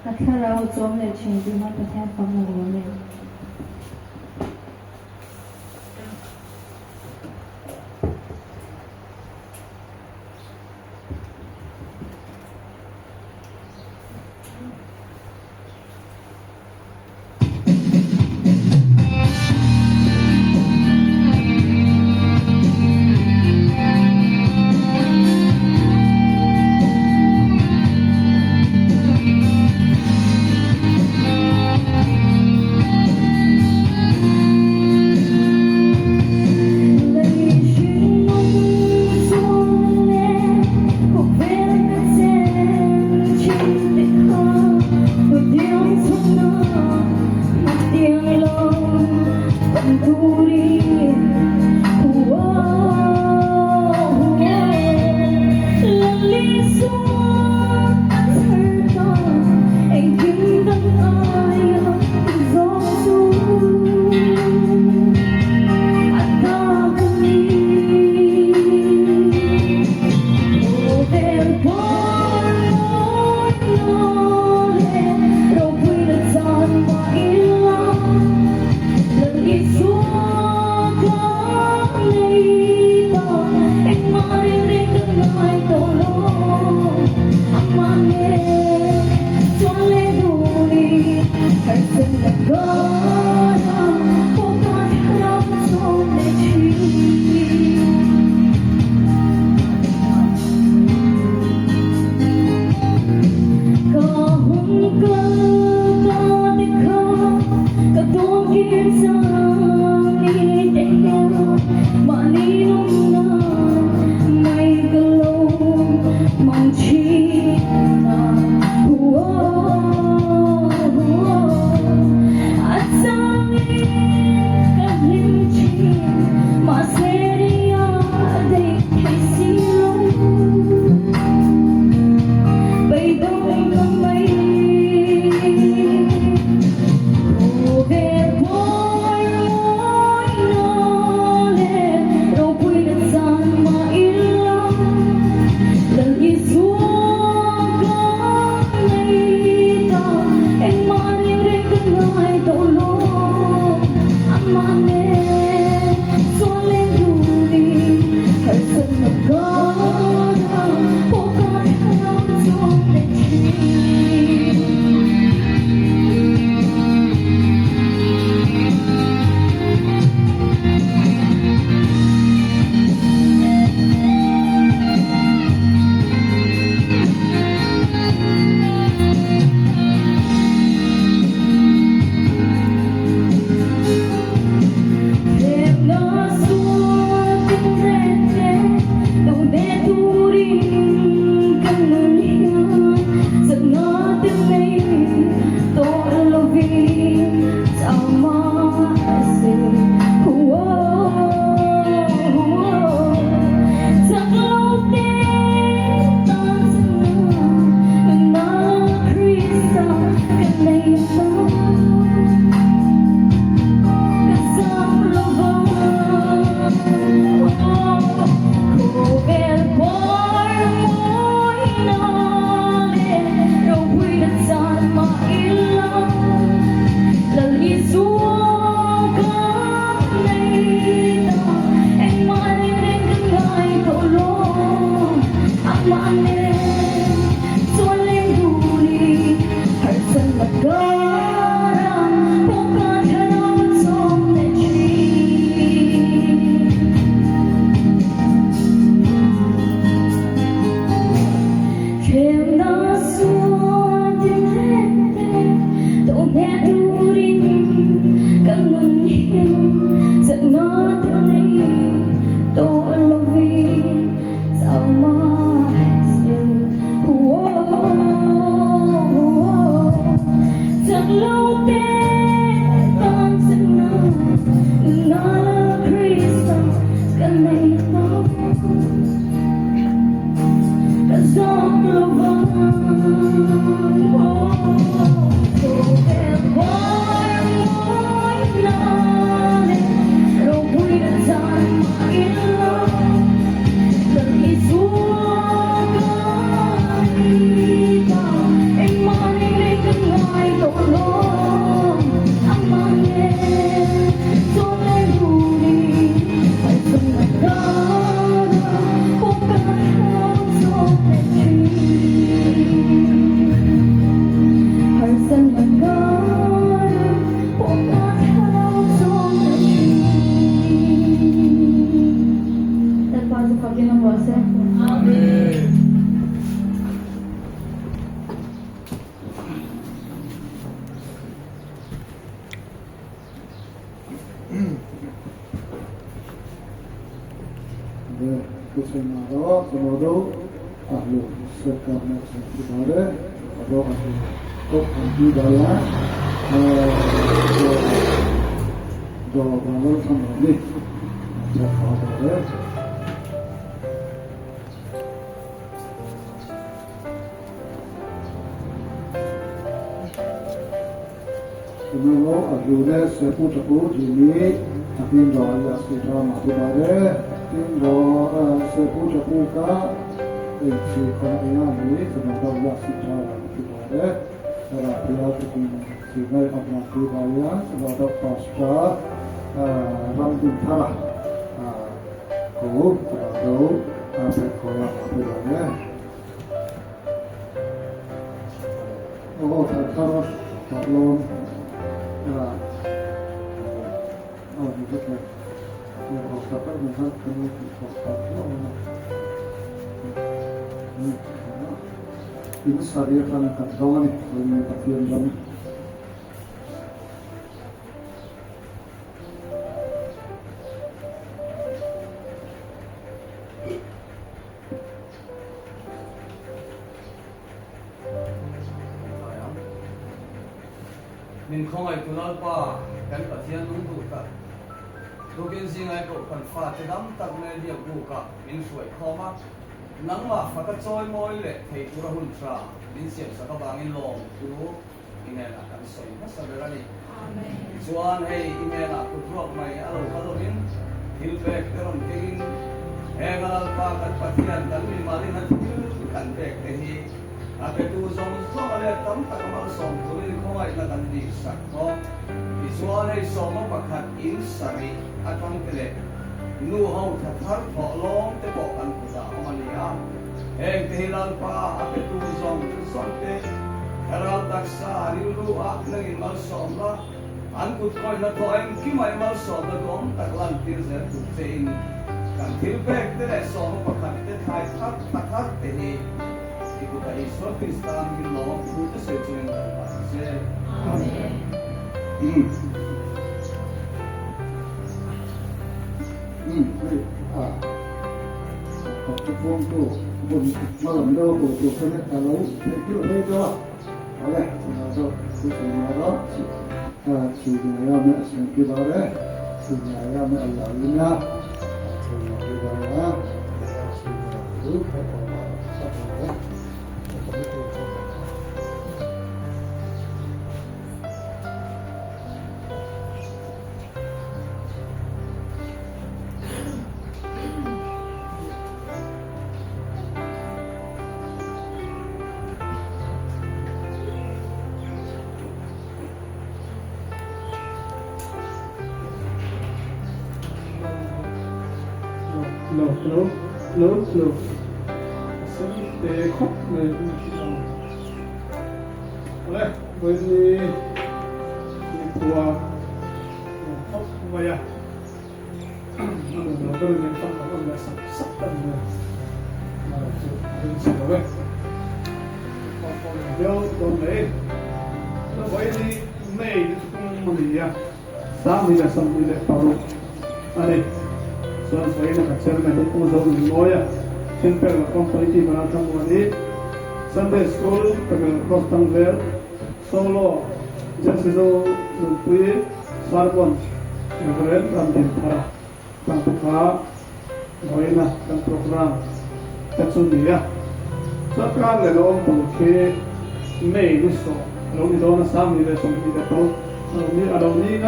Ka thlarau chawm leh thin tuna Pathian fak na lawm e. ချိန်မှာတော့ကျွန်တော်တို့အလှဆက်ကမဲ့အချိန်ဖြစ်ပါတယ်။တော့အလှတော့ဒီပါလားအဲတော့ဘာလို့ဆံလို့လဲဆက်ပါပါတယ် ကျွန်တော်တို့အလှနဲ့ဆက်ဖို့တကူဒီနေ့အပြင်တော်ရစီတော်မှာဖြစ်ပါတယ်။ပြင်တော်ဆက်ဖို့တကူကဒီခဏအရာလေးကျွန်တော်တို့ရစီတော်မှာဖြစ်ပါတယ်။အဲ့ဒါဘုရားသခင်စီမဲ့အမှန်ပြပါရကျွန်တော်တို့ပါစတာအာရမ်တင်သာအာကိုကျွန်တော်တို့အဖေခေါ်ရမှာဖြစ်ပါတယ်။โอ้ท่านครับตกลง อ่าเอาดีสักเลยเดี๋ยวออกสักแป๊บนึงครับคือออกสักรอบนะอืมอินสารีกันกับดองนี่เป็นตะเกียงลำ Min khawngaihtu Lalpa, kan Pathian nung duh tak. Tukin zingai kohhran fate dam tak mai biak bukah min hruai khawm a, nangmah faka chawi mawi leh thei tura hun tha min siam sak avangin lawm chu i hnenah kan sawi hmasa ber a ni. Tichuan hei i hnenah kut ruak mai a lo kal lovin thil pek te rawn kengin heng a Lalpa kan Pathian kan mimalin a thil kan pek te hi A petu zawng zawng a let tam tak a malsawm turin khawngaihna kan dik sak bawk. Tichuan hei sawma pakhat in sarih atang te leh nu ho tha thar thawh lawm te pawh kan kutah awm a ni a. Heng te hi Lalpa a petu zawng zawng te thlarau taksa rilru ah nangin malsawm la, an kut khawihna thawh engkim ah i malsawmna duhawm tak lantir zel tur che in kan thil pek te leh sawma pakhat te thlai thar tha thar te hi I kutah Isua Krista min lawm thu te sawi chungin kan hlat che. Amen. Um um hei a kawp chu kawng tu bun hma lam deuh a hmuh tur kha nia ka lo theih deuh hle deuh a awle chungah zawk chu chungah rawh chi ngai a me a seng pi bar e chi ngai a me a lo in a chi ngai pi bar a chi ngai chu ka kawp a. Lo lo lo lo a sen te khawp mai a ni ang. Awle vawiin ni khua nuam khawp mai a, a nuam lo berin an tam tak awm leh sak sak ta ni mai a chu a ring chhe lo e. Khua pawh nuam viau dawn mai. Vawiin ni May ni thum a ni a. 2026 a ni. Chuan vawiin a ka chairman hi Pu Zonunmawi a, Thilpek la company team a tang a ni. Sunday School Camel Cross Tangvel, Solo, Jensizo Nunpui, Sermon, Reverend Ramdinthara tangte kha vawiin a kan program te chu ni a. Chuan kar leh lawm tur khi May ni sawh a lo ni dawn a, 2024 a lo ni a lo ning a,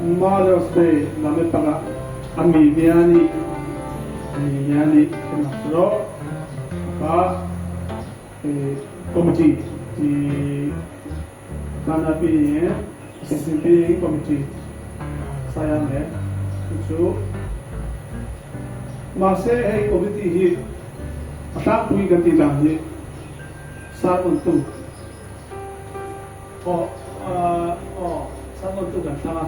Mother's Day lam e panga a mi miani a mi miani en ang chu rawh kha committee ti Kanapi Assistant Committee Saya nen chu chu mahse hei committee hi a tlangpui kan tih dan hi sermon tu aw aw sermon tu kan thlang a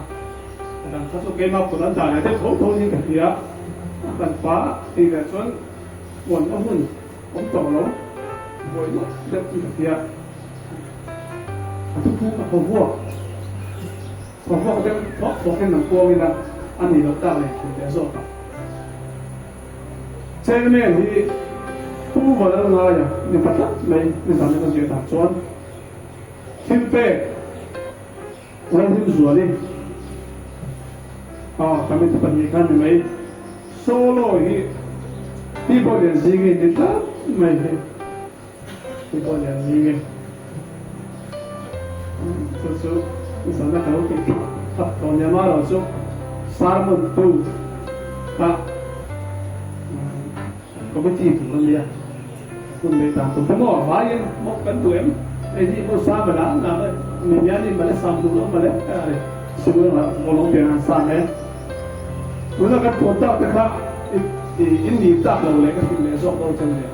a dang kha chu keimah kut an dah leh deuh tho tho niin ka hria a kan pa tih leh chuan puan a hun awm tawh lo buai luah deuh chu ka hria. A thuphung a phawvuak phawvuak deuh thawk thawkin an puang ila a nih loh tak leh thil leh zawk ah. Chairman hi Pu Valalngaia ni ta tlat mai nizan in a ziah dan chuan thilpek Lalhimzuali aw committee pahnih khan ni mai solo hi Pi Bawlianzingi ni tlat mai hi. Tupawh lian zing e. Chu chu zana ka lo ti thak thak tawh nia ma lo chu sermon tu kha committee tur a nia. Hun nei dan tur te maw vaiin maw kan duh em? Hei hi maw sa mala na mi nian in male sam duh lo male sikul maw lo pian han sam e. Tuna kan puan tak te kha in ni tak lo leh ka hrilh leh zawk dawn che nia.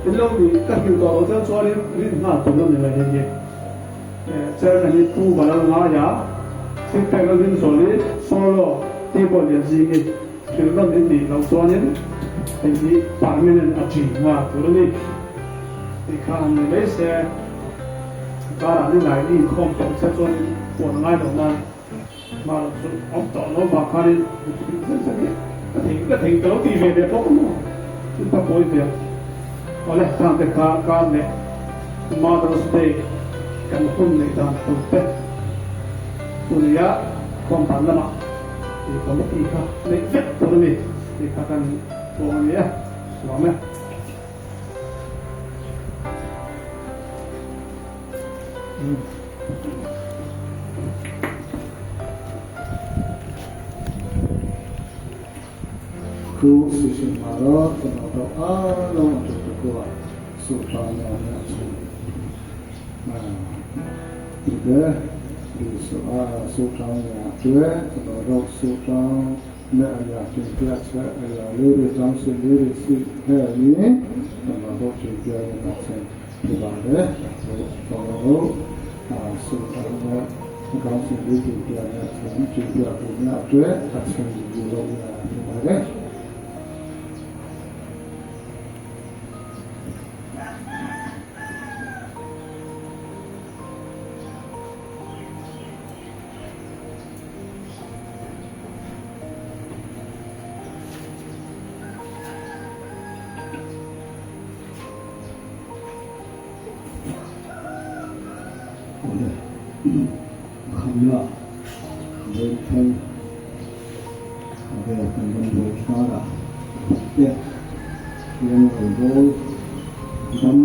In lo ni ka hrilh tawh loh chuan chuanin rin nghal tur lo ni mai hei hi. Chairman hi Pu Valalngaia, thil pek lo hlim zual hi Solo Table lian zing hi hrilh nawn in nih loh chuanin hei hi permanent a ṭin nghal tur a ni. Tih kha han ni mai se, karah ni lai ni inkhawm tawh che chuanin puan ngai loh nan Mah lo chu awm tawh lo vang khanin ka thei ka thei ka lo ti ve leh bawk maw chu ka pawi ve awle khang te kha kar leh Mother's Day kan hun neih dan tur te chu nia khawm dan lamah i committee kha neih vek tur a ni tih kha kan puang a ni e lawm e. ခုစီစဉ်မှာတော့ကျွန်တော်တို့အားလုံးအတူတကွဆုတောင်းရမယ့်အချိန်ဒီကဒီဆုအားဆုတောင်းရအတွက်ကျွန်တော်တို့ဆုတောင်းမယ့်အရာတင်ပြချက်အရာလေးတွေတောင်းဆိုလေးတွေရှိခဲ့ရင်ကျွန်တော်တို့တင်ပြရမယ့်အချိန် ဖြစ်ပါတယ်ကျွန်တော်တို့ဆုတောင်းတဲ့အကောင်းဆုံးလေးတင်ပြတဲ့အချိန်တင်ပြဖို့များအတွက်အချိန်ယူလို့ရဖြစ်ပါတယ် Awle, khamna Vengthlang vel kan rawn buai thar a, te hian rawn bawl dam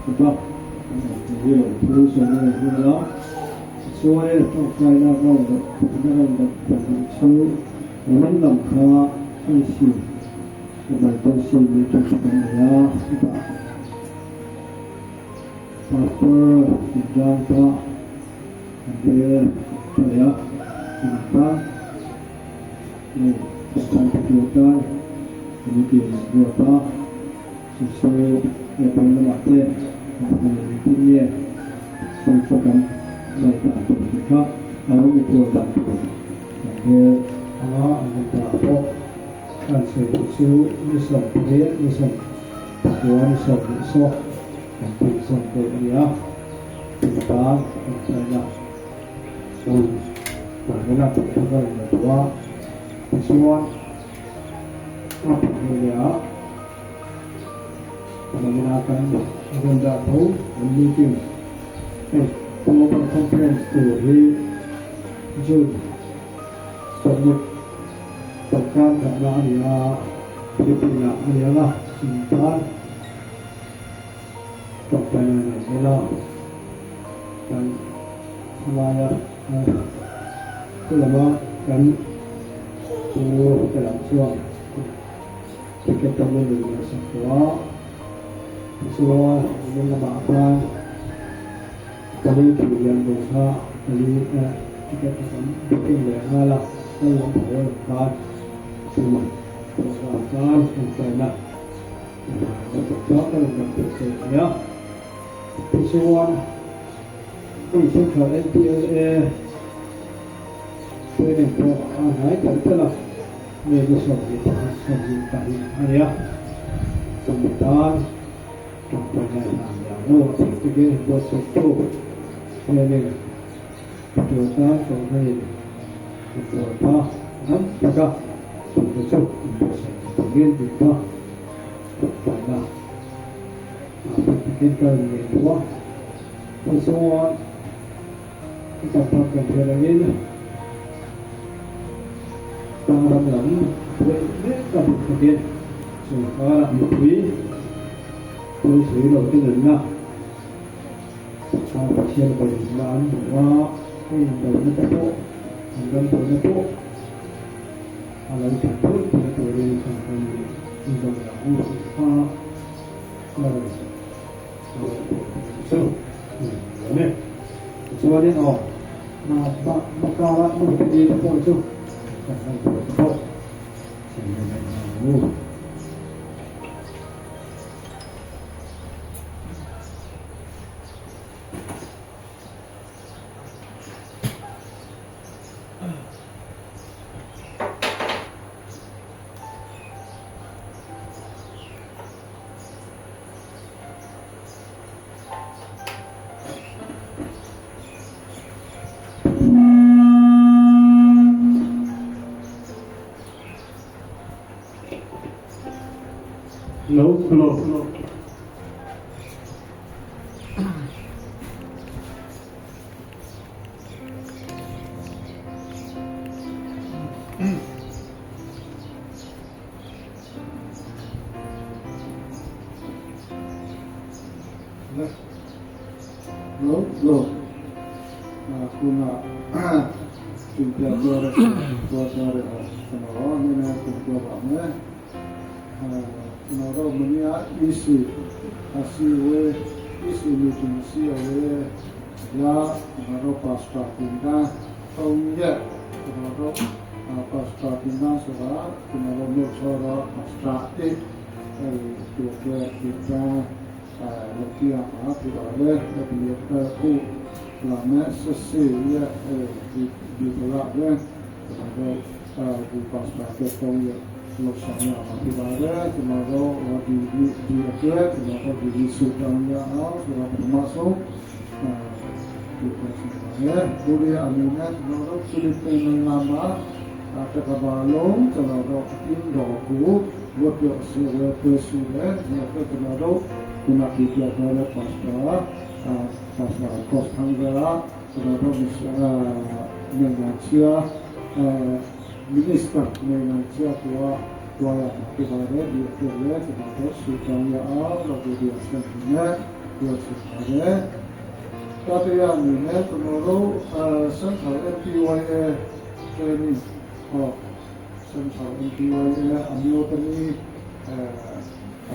khawp a, kan awm tur hi lo phur sawn a ni nghal a, tichuan tawngtaina round leh phurna round leh pahnih chu ram lam kha IC Emergency meeting kan nei a, chutah Pastor Injang kha an rel tha leh a, an tan hei Pathian thu tan committee an ruat a, chu chu April lamah te an hmu engtin nge chu chu kan ngaihdan tur te kha a lo mikhual dan tur an rel anga an rawn dah bawk. An sawi duh chu ni 18, ni 19, ni 20 saw kan tih zawm dawn a ni a, tun tan kan China ul Parliament tih kha ka rawn ngaihtuah a, tichuan a pahnih leh ah Parliament a kan rawn dah tho an meeting hei Global Conference tur hi June 20 Sorkar thatna a ni a, Philippine ah a ni ang a, in tan tawngtaina nei ila kan halaia thu lama kan pu te lam chuan ticket a mun in sak tawh a, tichuan nimin lamah khan pali tih lian dawh kha pali ticket a kan booking leh nghal a, kal lam pawh a rawn khan chuma program tan ensaina a rawn dah theih che a nia. Tichuan hei Central NPLA training pawh a hnai telh telh a, May ni 21 22 a nia. Chumi tan tawngtaina i hlan leh ang aw, a theih takin inbuatsaihtu training tur tan tawngtaina in buaipa tam tak a. Chungte chu inbuatsaih ni turin tih a tawngtaina ah takin ka rawn ngen duh a. Tichuan i champhan kan hriat angin tlangram lam buai mek a buk takin sorkara mipui pawisawi lo te nunna a Pathian vawiinna an hmu a, a indona te pawh an ram buaina pawh a lo that thut theih turin kan kan indo lah u tih kha ka rawn chu ni e. Tichuanin aw hma kara nu te ni te pawh chu kan ngaihtuah te pawh sawi ve mai ang u. Lo lo. Lo lo. Kuna Cynthia Torres Torres ano nene Cynthia ba me no ro mania isi asi we isi meeting si we ya no ro pastor tinda tong ye no ro pastor tinda so ra no ro me so ro pastor e tu ke tinda lo kia ma tu le le bi ku la me se se ye di di la le no ro di pastor ke tong ye lo sa ya ma tu ba le tu no ro di di di ke tu no ro di di su tang ya a su ra ma so tu ka si ba le tu le a mi na tu no ro su le pe na ma a ta ka ba lo tu no ro in do ku wo pyo se wo pe su le ne pe tu no ro tu na ki pya ta le pastor a pastor ko thang ga tu no ro mi sa ne na chia minister ne na chia tua tua ya ma tu ba le di tu le tu no ro su tang ya a lo di di sa ne tu su ba le ta te ya ni ne tu no ro central MPYA training oh central MPYA amio tani a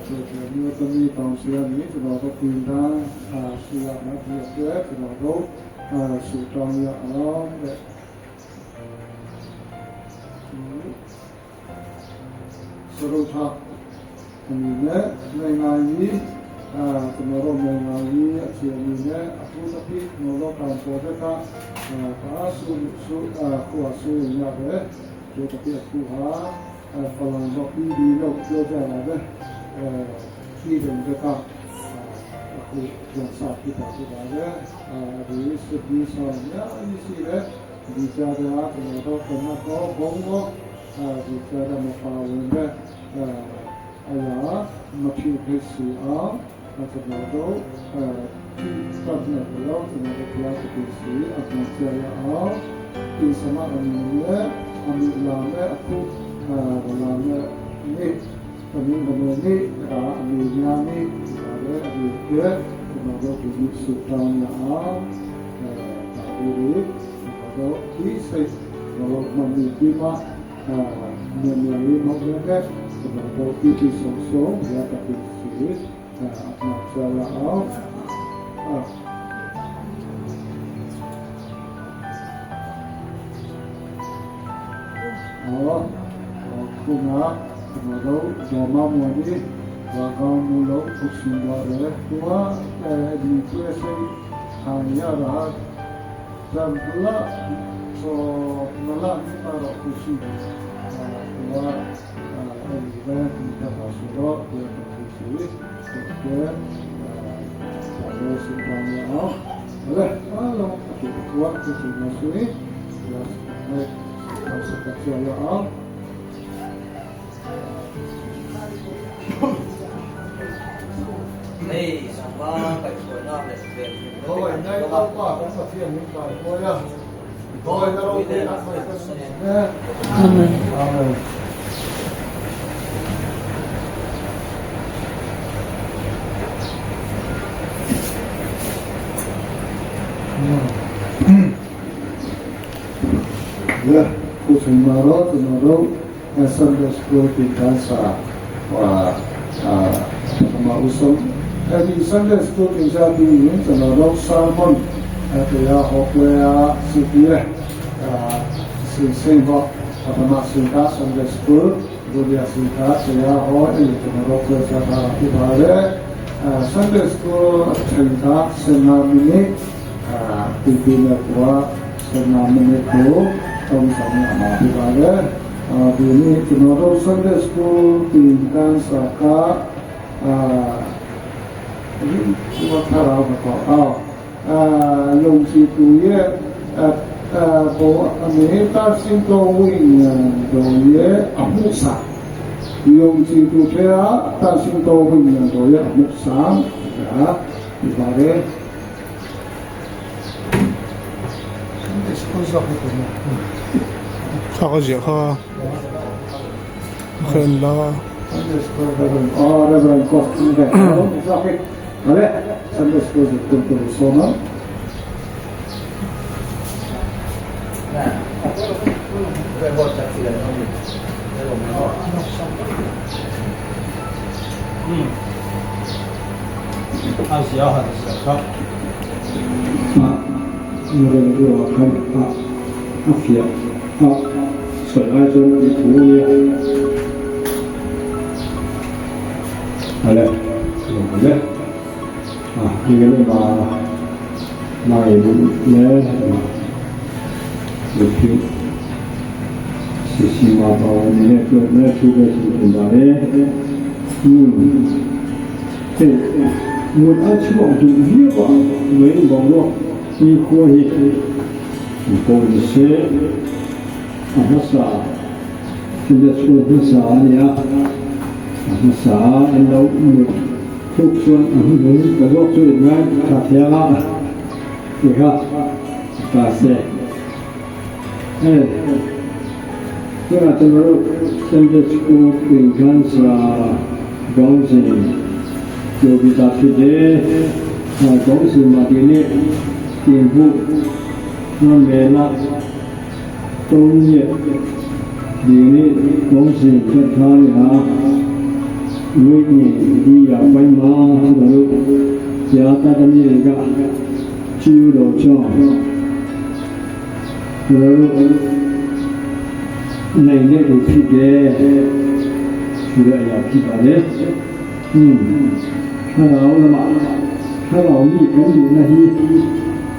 che che amio tani tong sia ni tu no ro tin da a su ya ma ti ya tu no ro su tang ya a le စရုထအနေနဲ့နိုင်ငံကြီးအဲကျွန်တော်တို့နိုင်ငံကြီးအခြေအနေနဲ့အခုတစ်ပြည့်ကျွန်တော်တို့တောင်ပေါ်တဲ့ကအဲဆူဆူအခုအဆူရပဲဒီတစ်ပြည့်အခုဟာဖလန်တော့ပြီးပြီးတော့ပြောကြတာပဲအဲဒီတဲ့ကအခုပြန်စားပြတာပြပါလေအဲဒီစပြီးဆောင်ရအစီလေဒီကြတာကျွန်တော်တို့ကနကောဘုံကောဒီကြတာမပါဝင်တဲ့အရာမဖြစ်ဖြစ်စီအောင်ကျွန်တော်တို့အဲဒီပတ်နေလို့ကျွန်တော်တို့ပြတ်ဖြစ်စီအမှန်တရားအောင်ဒီစမအမီနဲ့အမီလာနဲ့အခုလာနဲ့နေသမီးမနေအမီညာနေဒါလည်းအမီကကျွန်တော်တို့ဒီစုတောင်းရအောင်ဒါဒီတော့ဒီစိတ်တော့မမီဒီမှာမြန်မြန်လေးမဟုတ်တဲ့ကျွန်တော်တို့ဒီဒီဆုံးဆုံးရတာဖြစ်စီအမှန်တရားအောင်အော်ခုနကျွန်တော်တို့ဇော်မမွန်ဒီဘာကောင်းမှုလို့ခုရှင်ပါတယ်သူကအဲဒီကျွဲစိတ်ခံရတာဇမ်လာဆိုမလာနိပါတော့ခုရှိသူကအဲဒီဘက်ဒီတော့ဆိုတော့ဒီခုရှိဒီကအဲဆိုတော့အောင်လေအားလုံးအခုကွာခုရှိနေစီရအဲဆက်ကြရအောင် Hei nangma kaihhruaina leh venhimna te kan Khawngaih zawng a. Lalpa kan Pathian min kaihruai a, Khawngaihna ropui tak mai kan nei e. Amen. Amen. Yeah, tomorrow, tomorrow, Sunday school 平sa 啊啊什么乌松，哎，你 Sunday school 平下第一怎么都三分，哎，对啊，学过啊，是的啊，是生活，啊，什么是他 Sunday school，如果是他只要好，哎，怎么都过下他对吧嘞？啊，Sunday school 成他圣阿弥啊，对对的话，圣阿弥陀，东上阿对吧嘞？啊，ဒီနေ့ကျွန်တော်တို့ Sunday School သင်ခန်းစာကအာဒီဝါထရာတော့အာအာယုံကြည်သူရဲ့အာဘောအမေတာစင်တော်ဝိညာဉ်တော်ရဲ့အမှုဆောင်ယုံကြည်သူတဲ့တာစင်တော်ဝိညာဉ်တော်ရဲ့အမှုဆောင်ဒါဒီပါတယ် Sunday School ဆိုတော့ ข้าก็เสียข้าเขินแล้ว Sunday school Reverend oh Reverend Coffee Sakit Ale Sunday school จะตัวโซนะ 阿是要很小ครับ 啊，那个我看啊，啊撇啊，水爱中的土呢，好嘞，有嘞，啊，这个那个那也呢，有听，是西马包你那个那出个是怎么的？嗯，这。我阿去往就越往为网络你可以不是啊那啥，现在说那啥呢啊那啥，老ทุกส่วนกระโดดช่วยงานขาดเทียละนี่ครับตาเสเออเมื่อจะรู้ Sunday School เป็นการสอนกองสิ有比较ဖြစ်တယ်။အဲကောင်းစီမှာဒီနေ့ပြင်ဖို့နမေလာ၃ရက်ဒီနေ့ကောင်းစီချက်ထားရဟာဝိညာဉ်ဒီရပိုင်းမှာကျွန်တော်တို့ဇာတတမီတွေကကျူးတော်ကြောင့်ကျွန်တော်တို့နိုင်တဲ့လူဖြစ်တယ်ဆိုတဲ့အရာဖြစ်ပါလေ။อืม ถ้าเราละมาถ้าเรามีกันอยู่นะฮี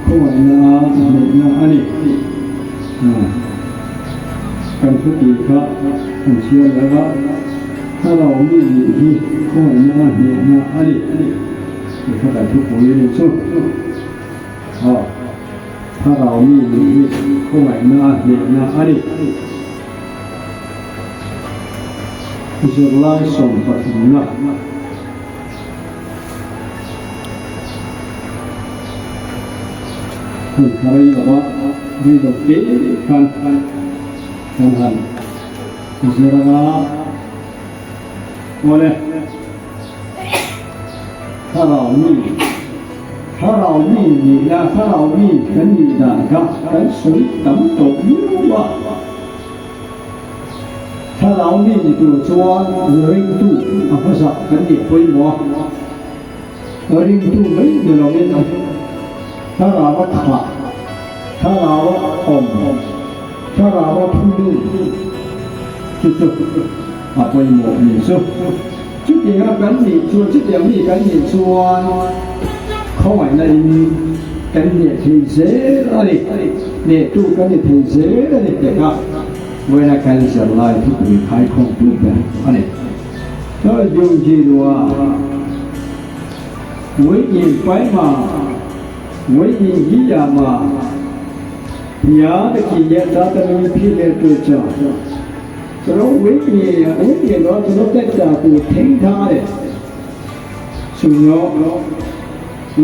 เข้ามานะนะอันนี้การทุติครับผมเชื่อแล้วว่าถ้าเรามีอยู่ที่เข้ามานะเนี่ยนะอันนี้นี่เขาแต่ทุกคนนี่สู้อ๋อถ้าเรามีอยู่ที่เข้ามานะเนี่ยนะอันนี้จะไล่ส่งปฏิมาคุณอะไรแบบว่าดีดอกเบี้ยกันกันหันเสียละโมเลยถ้าเรามีถ้าเรามีนี่นะถ้าเรามีกันดีนะครับกันสุดต่ำตกยุ่วะถ้าเรามีตัวจวนริงตู้อ่ะภาษากันดีไปหมดริงตู้ไม่เดี๋ยวเราไม่ถ้าเราว่าขาดถ้าเราว่าอ่อมถ้าเราว่าทุลุจุดๆอ่ะไปหมดนี่ซุจุดเดียวกันนี่ชวนจุดเดียวนี่กันนี่ชวนเข้าไปในกันเนี่ยทีเสียอะไรเนี่ยตู้กันเนี่ยทีเสียอะไรเนี่ยครับเวลาการเสียลายทุกคนขายของตู้กันอะไรถ้ายุ่งจีรัววิญญาณไปมาဝိညာဉ်ကြီးရာမှာဘုရားသခင်ရဲ့သာသမီဖြစ်တဲ့အတွက်ကြောင့် ကျွန်တော်ဝိညာဉ်ဝိညာဉ်တော့ကျွန်တော်တက်တာကိုထိန်းထားတယ်ဆိုတော့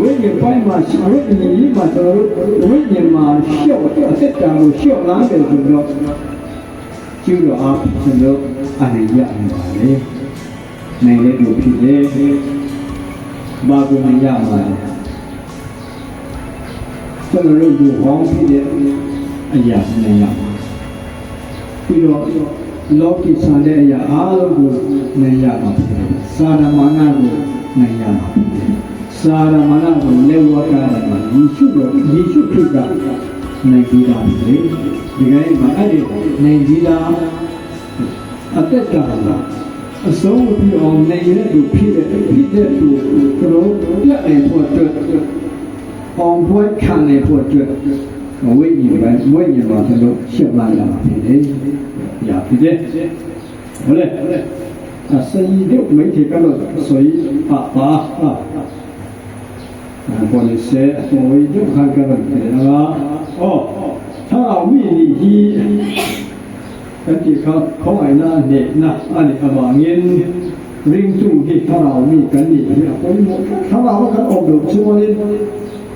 ဝိညာဉ်ပိုင်းမှာဝိညာဉ်ကြီးမှာကျွန်တော်တို့ဝိညာဉ်မှာရှော့အသက်တာကိုရှော့လာတယ်ဆိုတော့ကျူတော့အားကျွန်တော်အနေရနေပါလေနိုင်တဲ့လူဖြစ်တယ်ဘာကိုနိုင်ရမှာလဲကျွန်တော်တို့လူဟောင်းဖြစ်တဲ့အရာနိုင်ရမှာပြီးတော့လောကီဆန်တဲ့အရာအားလုံးကိုနိုင်ရမှာဖြစ်တယ်စာရမဏကိုနိုင်ရမှာဖြစ်တယ်စာရမဏကိုလက်ဝါးကားတယ်မှာယေရှုတော်ယေရှုခရစ်ကနိုင်ပြီးသားဖြစ်တယ်ဒီကနေ့မှာအဲ့ဒီနိုင်ပြီးသားအသက်တာအဆုံးမပြအောင်နိုင်ရတဲ့သူဖြစ်တဲ့ဖြစ်တဲ့သူကျွန်တော်ပြတ်နိုင်ဖို့အတွက်အောင်ပွဲခံနိုင်ဖို့အတွက်ဝိညာဉ်ပိုင်းဝိညာဉ်မှာကျွန်တော်ရှင်းလာရမှာဖြစ်တယ်။呀，ဖြစ်တယ်။好嘞，啊，十一六媒体讲到水八八啊，啊，我哋写我六看个问题啦。哦，他老米你去，跟住佢讲系那年那阿你阿话因领主去他老米跟你去，我他老佢恶到出呢，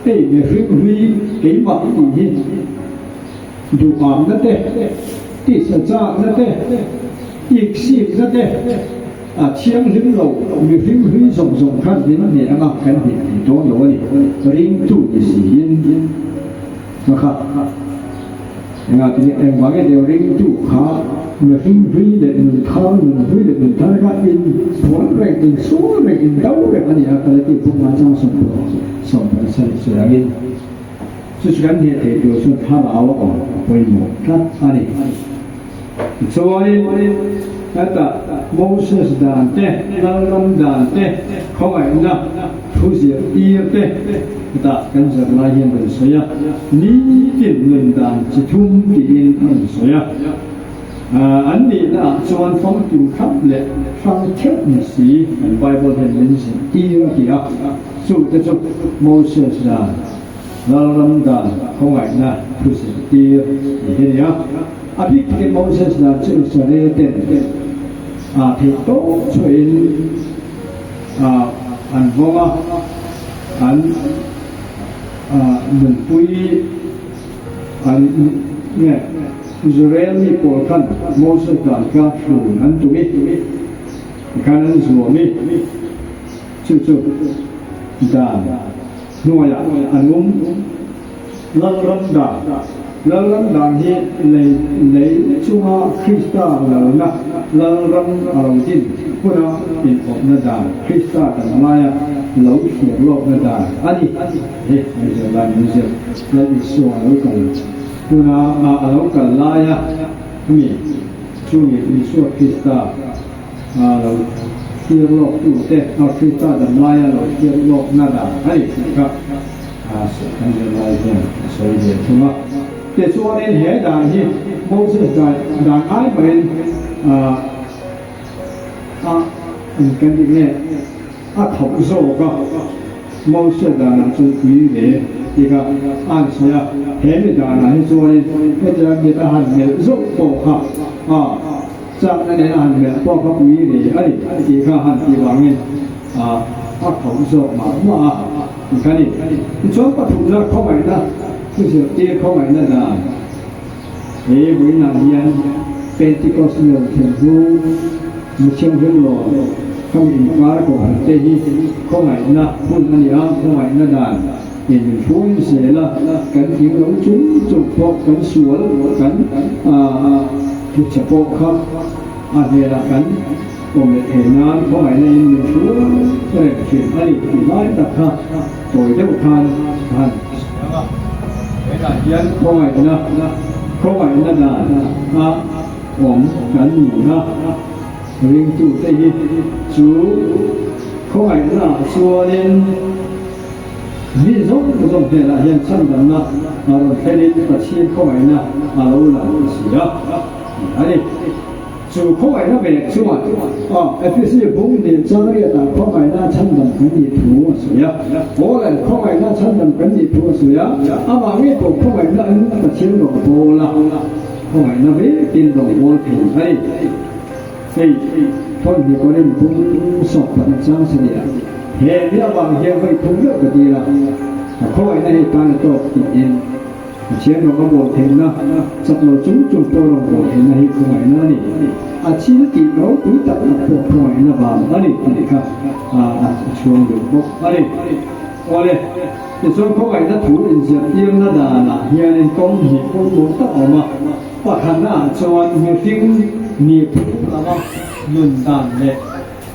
诶，你去去几百年去，就讲得的。第十章那对，一四那对，啊，千里路，你飞飞送送看见你啊，看见你多多的，领主的是因，我看，你看这个我个叫领主哈，你飞飞的，你他你飞的，你他那个因，我那因说那因都那个你啊，他那个不马上送送送送来因。就是讲你提到说他老哦，规模他阿里。所以，那个 Moses 的对，老龙的对，可爱的，出席第一对，那跟着那些人说呀，你的论坛是通的人说呀，啊，安利那专访就看了，放天时，Bible 的人是第一个啊，所以这 Moses 的。老龙的可爱的，出席第一个啊。阿比嘅 Moses 啊，就是呢啲啊，提到出现啊，安方啊，安啊，门背安เนี่ย Israel นี่ปอกัน Moses กันก็สูนั้นตรงนี้การนั้นสัวมีจู่ๆด่าหน่วยอันนุ่มลังรำด่า lalram dan hi lei lei chunga Krista lalna lalram alo din huna in awpna dan Krista kan laia lo thlir lawkna dan a ni. He hei zir lai min zir Lal Isua alo kal huna a alo kal laia mi chungi Isua Krista a lo thlir lawk tu te a Krista dam laia lo thlir lawkna dan a ni tih kha a kan zir lai hian a sawi ve thung a. Tichuanin he dan hi Moses dan dan ai pawhin ah a kan tih nge a tho zawk a, Moses danah chuan pui ve tih kha a an sawi a, he mi danah hi chuanin hetiang mit a han melh zawk pawh kha a chakna nen a han melh pawh kha pui ve a ni tih kha han tih vangin ah a tho zawk mah mah a ti kha ni. Tichuan pathumna khawngaihna Thu zirtir khawngaihna dan he vawiinah hian Pentecost mel thlen hnu mi thianghlim lo khami inkar kohhran te hi khawngaihna hun a ni a, khawngaihna dan in min hruai zel a, kan tling lo chung chung pawh kan sual kan tluchhe pawh kha a hmelah kan awm leh thei nan khawngaihna in min hruai reng thin a ni tih lai tak kha tawi deuh khan ka han Hetah hian khawngaihna khawngaihna dan a awm kan ni a, ringtute hi chu khawngaihna ah chuanin mi zawng zawng hnenah hian chhandamna a rawn thlenin Pathian khawngaihna a lo lang si a a ni. Chu khawngaihna vek chuan Ephesi bung nih changriatah khawngaihna chhandam kan nih thu a sawi a. Paula'n khawngaihna chhandam kan nih thu a sawi a, amah ngei pawh khawngaihna in Pathian rawn bawl a. khawngaihna vekin rawngbawl thei a ni. Hei thawmhnaw Korin bung sawk pakhat chang saniah he mi avang hian vawi thum deuh ka dil a, ka khawngaihna hi tan a tawk tiin Pathian rawng a bawl theihna, chak lo chung chung pawh rawng bawl theihna hi khawngaihna a ni. A thil tih ropui tak tak pawh khawngaihna vang a ni tih kha a chhuang duh bawk a ni. Awle, tichuan khawngaihna thu inziahtirna danah hianin kawng hnih pawimawh tak a awm a. Pakhatnaah chuan mihring ni phung lama nun dan leh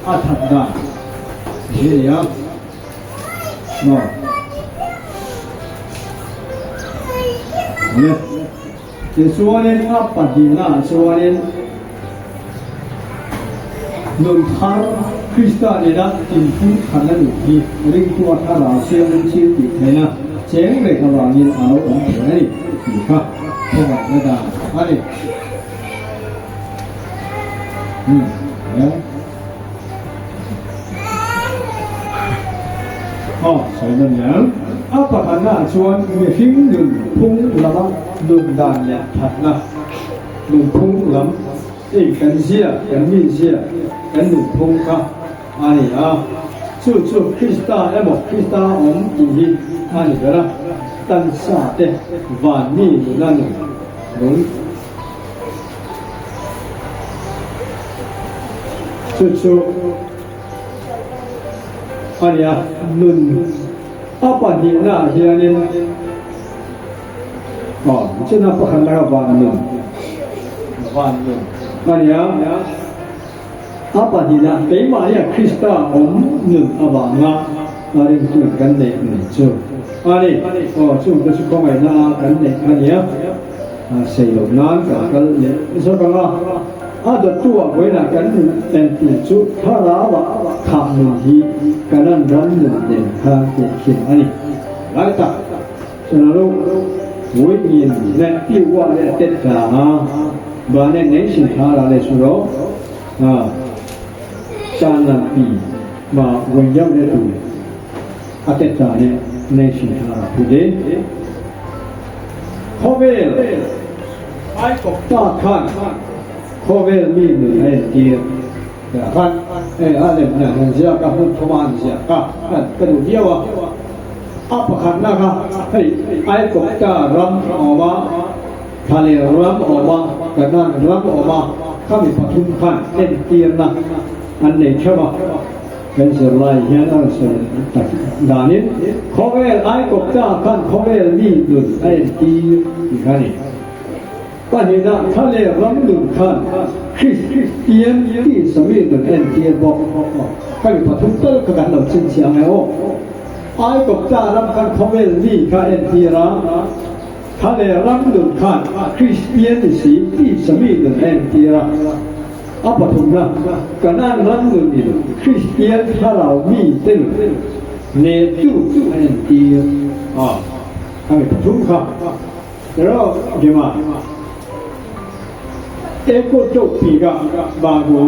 a that dan hi a ni a. Maw? Le. Tichuanin a pahnihnaah chuanin nun thar Krista nena inphung thanna nun hi ringtu a thlarau siamin thil tih theihna cheng reng avangin a lo awm thei a ni tih kha khawngaihna dan a ni. Aw, sawi na niang. A pakhatnaah chuan mihring nun phung lama nun dan leh thatna, nun phung lam ei kan zia, kan mi zia, kan nun phung kha a ni a. Chu chu Krista emaw Krista awm tih hi a ni ber a, tansa te van mi nuna nun nung. Chu chu a nia nun a pahnihna ah hianin aw chuna pakhat laka van nun van nun a nia a pahnihna keimahnia Krista awm nun avanga a ringtu kan neih nun chu a ni aw chungte chu khawngaihna a kan neih a nia. Sei loh nan kan kal leh zawk ang a, a dawttu ah vawiinah kan nun entir chu thlarau ah khah nun hi kanan ram nun nen khan tehkhin a ni. Lai tak chuan a ro vawiin leh piuah leh tet tlang a, bane nei sin thar ah leh chu ro a chanan pi ma vawiin deuh leh tu a tet tlang leh nei sin thar ah phut e. Khawvel Aikawpta khan khawvel mi nun a entir tah khan hei a lemna han ziak a, hmun thuma han ziak a, ka duh viau a. A pakhatna kha hei Aikawpta ram a awm a, Thlaler ram a awm a, Kanan ram a awm a, khami pathum khan entirna an nei theuh a. Kan zirlai hian a rawn sawi tak danin khawvel Aikawpta khan khawvel mi nun a entir tih kha a ni. Pahnihna, thla leh ram nun khan Kristian tisa mi nun a entir bawk. Ka mi pathum tal kha kan lo chhinchhiah ang e aw. Aikawpta ram khan khawvel mi kha a entir a, thla leh ram nun khan Kristian tisi tisa mi nun a entir a. A pathumna, Kanaan ram nunin Kristian thlarau mite nun nehtu a entir a, a mi pathum kha erawh Gema Eko Chowpika Bago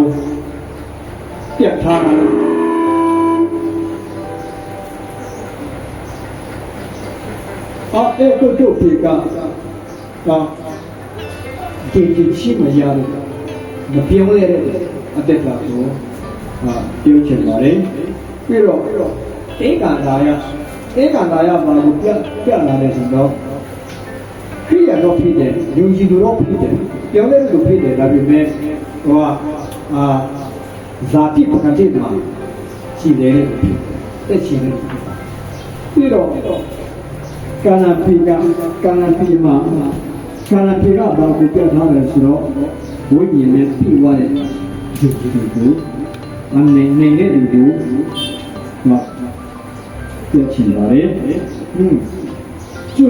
Piathana A Eko Chowpika A Ti ti chi ma ya le ma piang le le a te tla tu a tiêu chen ma le pi ro e ka la ya e ka la ya ma lu pia pia la le sin do ခရိယာတော့ဖြစ်တယ်ယုံကြည်သူတော့ဖြစ်တယ်ပြောင်းလဲသူဖြစ်တယ်ဒါပေမဲ့ဟိုအာဇာတိပကတိမှာရှိတယ်တက်ချင်တယ်ပြီးတော့ကာနာပိကကာနာပိမှာကာနာပိကဘာကိုပြထားလဲဆိုတော့ဝိညာဉ်နဲ့ပြည့်ဝတဲ့ယုံကြည်သူကိုအနေနေတဲ့လူကိုဟောပြချင်ပါတယ်อืม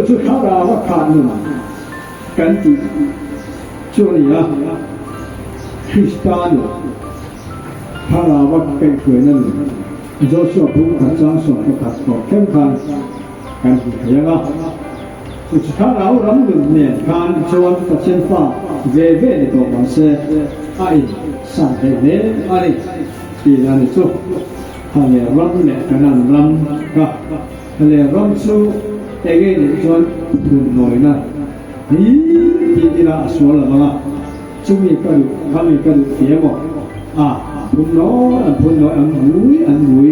就看了我看了 กันติช่วงนี้นะคริสตานถ้าเราว่าเป็นเขยนั่นโจชัวผู้ขัดจ้างส่งผู้ขัดก็เข้มขันกันเขียนว่า就是他老人们呢，看ชวนประเทศฟ้าเวเวในตัวมันเสไอ้สั่งให้เนี่ยไอ้ที่นั่นจู่ทะเลรำเนี่ยกันนั่นรำก็ทะเลรำสู้เองเนี่ยชวนทุนหน่อยนะนี่ ti ila a sual lo vang a, chumi ka duh khami ka duh ti emaw a phun nawi an phun nawi an vui an vui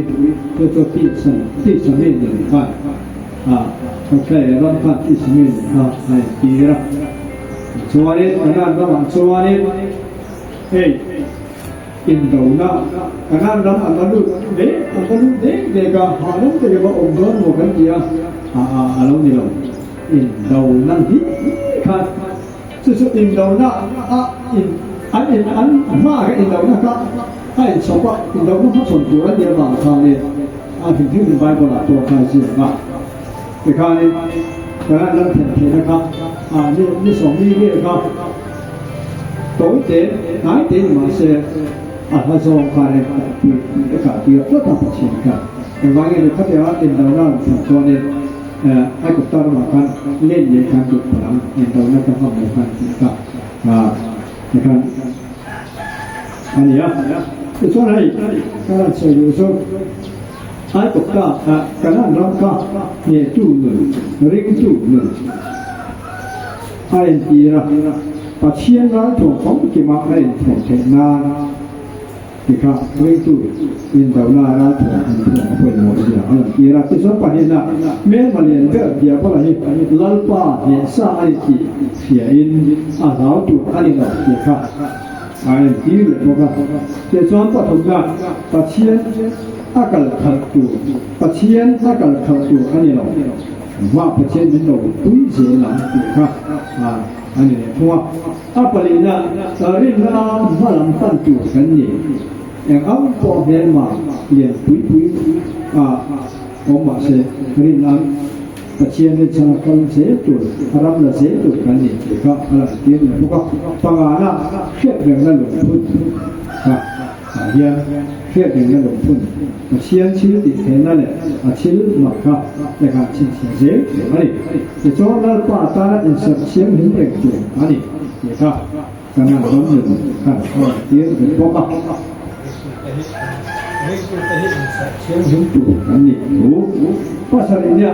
chu chu tisa tisa mi nun khan a thuthlei ram khan tisa mi nun kha a intir a. Chuanin Kanan ramah chuanin hei Indona Kanan ram an va lut dek an va lut dek dek a, hahdam takin va awm dawn maw kan ti a, a a a lo ni lo. Indona hi khan chu chu indona a in an in an hma kha indona kha a inchhawp a, indona hmachhawn tur a nih avang khanin a hrim hrimin Bible ah pawh kha a ziak a. Tikhanin Kanan ram thlen theihna kha a ni ni 40 vel kha tawi te hnai te ni mah se a hla zawng khanin a pui a kah tir tlat a Pathian kha. Engvangin ni khatiang a indona rawn thlen chuanin Aigupta ramah khan len leh khan duh palh ang indona ka hmang lo khan tih kha tikhan a ni a. Tichuan hei ka rawn sawi duh chu Aigupta Kanan ram kha hnehtu nun, ringtu nun a entir a, Pathian ralthuam famkima a inthuam theih nan ti kha ringtu indona ralthuam inthuam a pawimawh zia a lantir a. Tichuan pahnihna, hmelma lian ber Diabola hi Lalpa hnehsa a ni tih hriain a hlau tur a ni lo tih kha a entir leh bawk a. Tichuan pathumna, Pathian a kal khalh tur, Pathian a kal khalh tur a ni lo. Mah Pathian min lo pui zel ang tih kha a ni leh thung a. A palihna, rinna hma lam pan tur kan ni. Eng ang pawh hmelma lian pui pui a awm mah se, rinna Pathian rinchhan a kal zel tur, a ram la zel tur kan ni tih kha a lantir leh bawk a. Pangana, hriatrengna lungphun kha ah hian hriatrengna lungphun Pathian thil tih theihna leh a thil mak kha engah chhinchhiah zel tur a ni. Tichuan Lalpa tana inserh thianghlim reng tur a ni tih kha kan han rawn nun khan a lantir ve bawk a. Thianghlim tur kan nih thu pasarih nia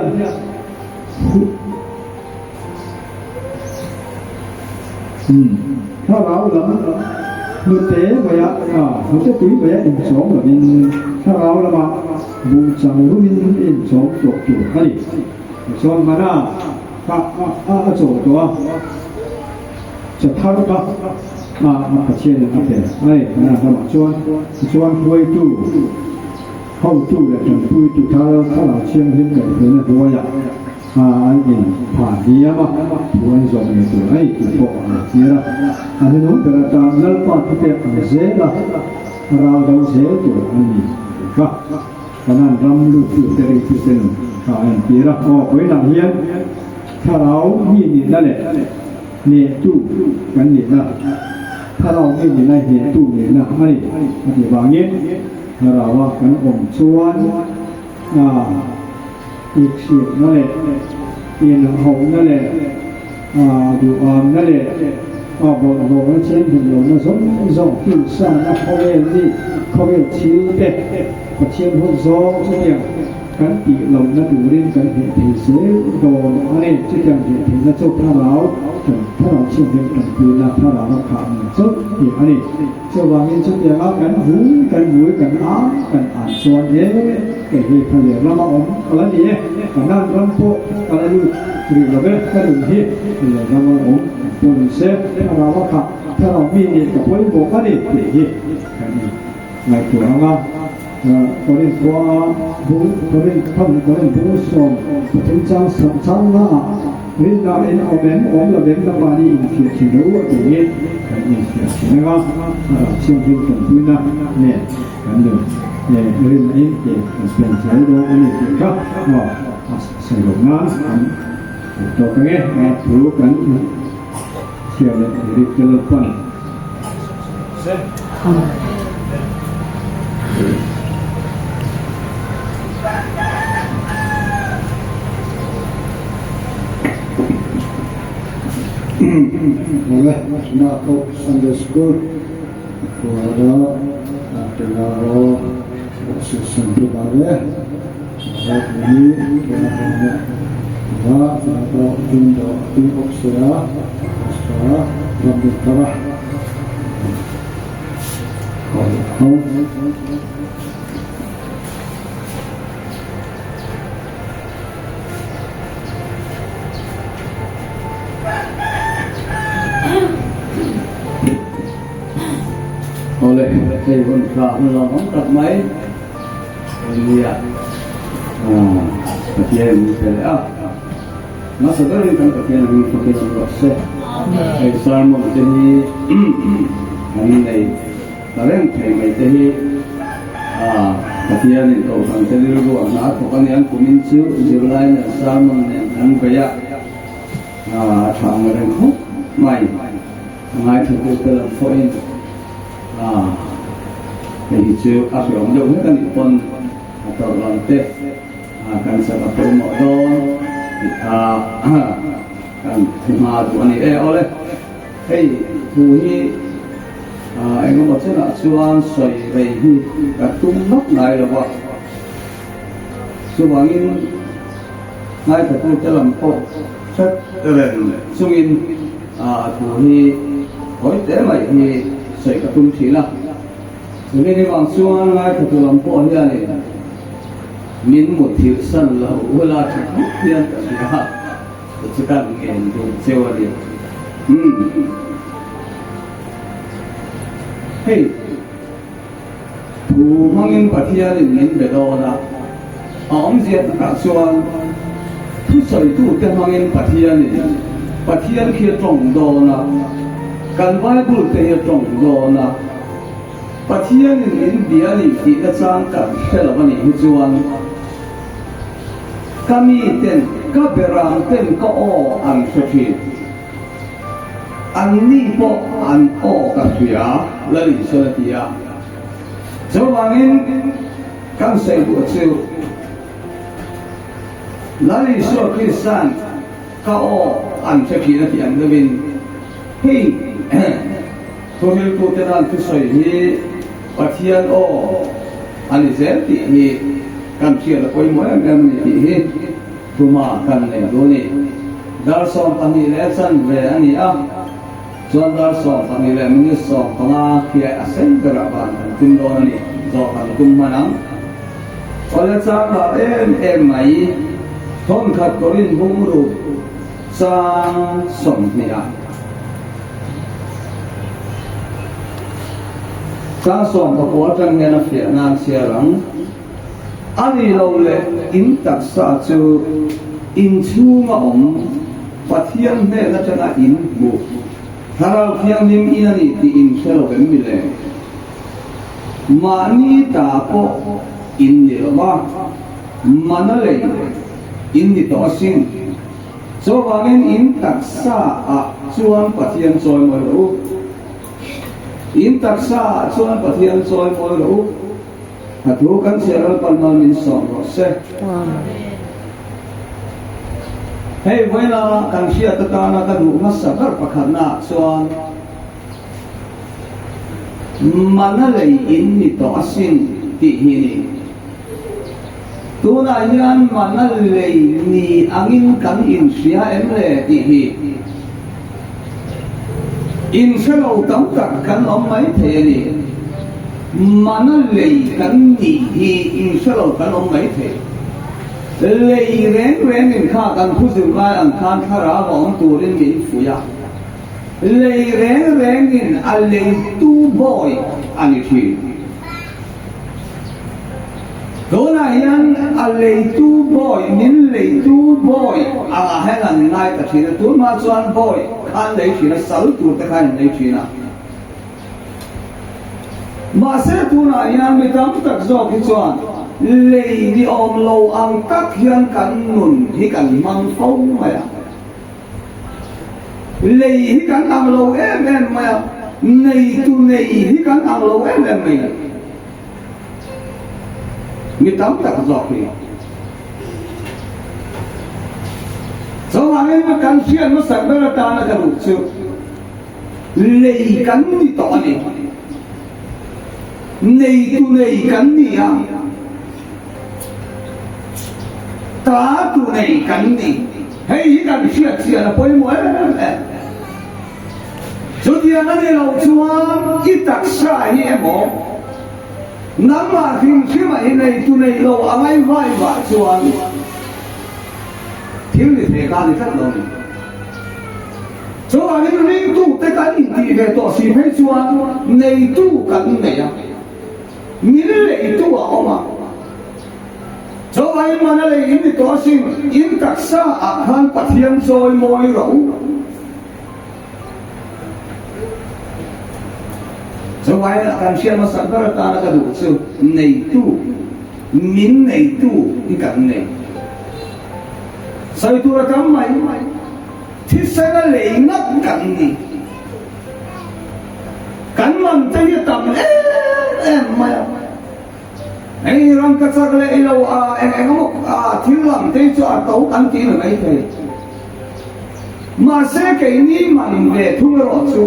Thlarau lam hnute maia hnute tui maia inchawm lovin thlarau lama buh chang rumin inchawm tawh tur a ni. Tichuan mana kha a chawl tawh a, chaw thar kha a Pathianin a pe a ni. Mana lamah chuan tichuan hruaitu, hotu leh tanpuitu thar thlarau thianghlim kaihhruaina hnuaiah an in phah hniam a, thu an zawm ngei tur a ni tih pawh a lo tir a. A hnunung ber atan Lalpa thupek ang zel a, ral do zel tur a ni tih kha Kanan ram luttute ringtute nun kha a entir a. Aw, vawiinah hian thlarau mi nihna leh hnehtu kan nihna, thlarau mi nihna hi hnehtu nihna a ni a tih vangin thlaraua kan awm chuan a Ikhriatna leh inhauhna leh duhamna leh a bawlhhlawhna thianghlim lohna zawng zawng tinsana khawvel ni khawvel thil te Pathian hun zawng chutiang kan tih lohna turin kan hneh thei zel dawn a ni. Chutiang hneh theihna chu thlarau kan thlarau thianghlim tanpuina thlarau a khah ni chauh hi a ni. Chuvangin chutianga kan vui kan vui kan ang kan an chuan e, kei hi Thaler lama awm ka la ni e, Kanan ram pawh ka la lut rih lo ve, ka nun hi Thaler lama awm kan pawh ni se, thlarau a khah, thlarau mi nih ka pawimawh a ni tih hi kan in ngaihtuah ang a. Korinth khua a bung Korinth khan Korinth bung 13 chang chang naah Rinna in awm em awm lo em na mahni infiah thin lo a tiin kan infiah thin ang a, a rah thianghlim tanpuina nen kan nun rinna in ke kan pen zel dawn a ni tih kha aw a sawi loh nan kan duh tawk ang e, a thu kan chhiar leh rik te Lalpan. Awle, Nakawk Sunday School Kuara Telaro Association Tubare Ropui Kena Kena Wa Kena Tindo Ting Oksea Pastor Ramdinthara. Awle, hei hun tha hun lawmawm tak mai nia Pathian min pe leh a. Hmasa berin kan Pathian hming fakin awm rawh se. Hei sermon te hi kan nei ta reng thei mai te hi Pathianin Kohhran te rilru a hna thawk a ni. An kumin chu zirlai nen sermon nen kan bei a, a tha ang reng khawp mai. A ngaithlatute lam pawhin hei hi chu a hreawm deuh hlek a nih pawn a tawrh lam te kan sak a pawimawh dawn tih kha kan thu hma duh a ni e. Awle, hei thu hi engemaw chenah chuan sawi rei hi ka tum lawk ngai lo va, chuvangin ngaithlatute lam pawh hret reng chungin A thu hi hawi teh mai hi sawi ka tum thin a, chumi ni vang chuan ngaithla lam pawh hianin min mut thilh san lo ula tha khawp hian ka hria a, chu chu kan ngen duh cheu a ni. Umm. Hei, thu hmangin Pathianin min be dawn a, a awmzia takah chuan thusawitute hmangin Pathianin Pathian khi a tawng dawn a, kan Bible te hi a tawng dawn a, Pathianin min bia a ni tih na chang kan hre lo a nih hi chuan ka miten ka berang ten ka aw an hre thin. Anni pawh an aw ka hria, Lalin sawn a ti a. Chuvangin kan sawi duh chu Lal Isua Krista'n ka aw an hre thin a tih ang deuhin hei thuhriltute nan thusawi hi Pathian aw a ni zel tih hi kan hriat a pawimawh em em a ni tih hi Tuma kan nei duh a ni. Dar 12 leh chanve a ni a, chuan dar 12 leh minute 15 khiah a sei berah van kan tum dawn a ni. Zawh kan tum hman ang. Awle chang lar em em mai, thawnkhat kawrin bung ruk chang 20 ah. Chang 19 atang hian a fiah nan chhiar ang. A ni lo le, in taksa chu in chhunga awm Pathian hnen atanga in hmuh Thlarau Thianghlim in a ni tih in hre lo em mi le? Mahni ta pawh in ni lo va, mana lei in ni tawh asin. Chuvangin in taksa ah chuan Pathian chawimawi rawh u. In taksa ah chuan Pathian chawimawi rawh u. A thu kan chhiar Lalpan mal min sawm rawh se. Hei vawiina kan hriat atana ka duh hmasa ber pakhatna ah chuan mana lei in ni tawh asin tih hi ni. Tunah hian mana lei ni angin kan inhria em le tih hi inhre lo tam tak kan awm mai thei a ni. Mana lei kan nih hi inhre lo kan awm mai thei. Lei reng rengin kha kan thu zir lai ang khan thlarau a awm turin min fuih a. Lei reng rengin a leitu bawi a ni thin. Tunah hian a leitu bawi, min leitu bawi angah hian an ngai ta thin a, tun hma chuan bawi kha an lei thin a, sal tur te kha an lei thin a. Mahse tunah hian mi tam tak zawk hi chuan lei ni awm lo ang tak hian kan nun hi kan hmang fo mai a. Lei hi kan ang lo em em mai a, neitu nei hi kan ang lo em em mai. Mi tam tak zawk hi. Chuvangin kan hriat hmasak ber atana ka duh chu lei kan ni tawh a ni. Neitu nei kan ni a, ta tu nei kan ni. Hei hi kan hriat chian a pawimawh em em. Chutiang a nih loh chuan i taksa hi emaw, nangmah hrim hrima i neitu neih lo a ngai vai vah chuan thil ni thei ka ni tlat lo ni. Chuvangin ringtute kan intih ve tawh si phei chuan neitu kan nei a, min leitu a awm a. Chuvangin mana lei in ni tawh asin, in taksa ah khan Pathian chawi mawi rawh u. Chuvangin a kan hriat hmasak ber atana ka duh chu neitu, min neitu hi kan nei. Sawi tur a tam mai, thisen a lei ngat kan ni. Kan man te hi a tam em em mai a. Hei ram ka chak leh ilo a eng eng emaw thil lam te chu a to kan tih na mai thei. Mahse keini man ve thung erawh chu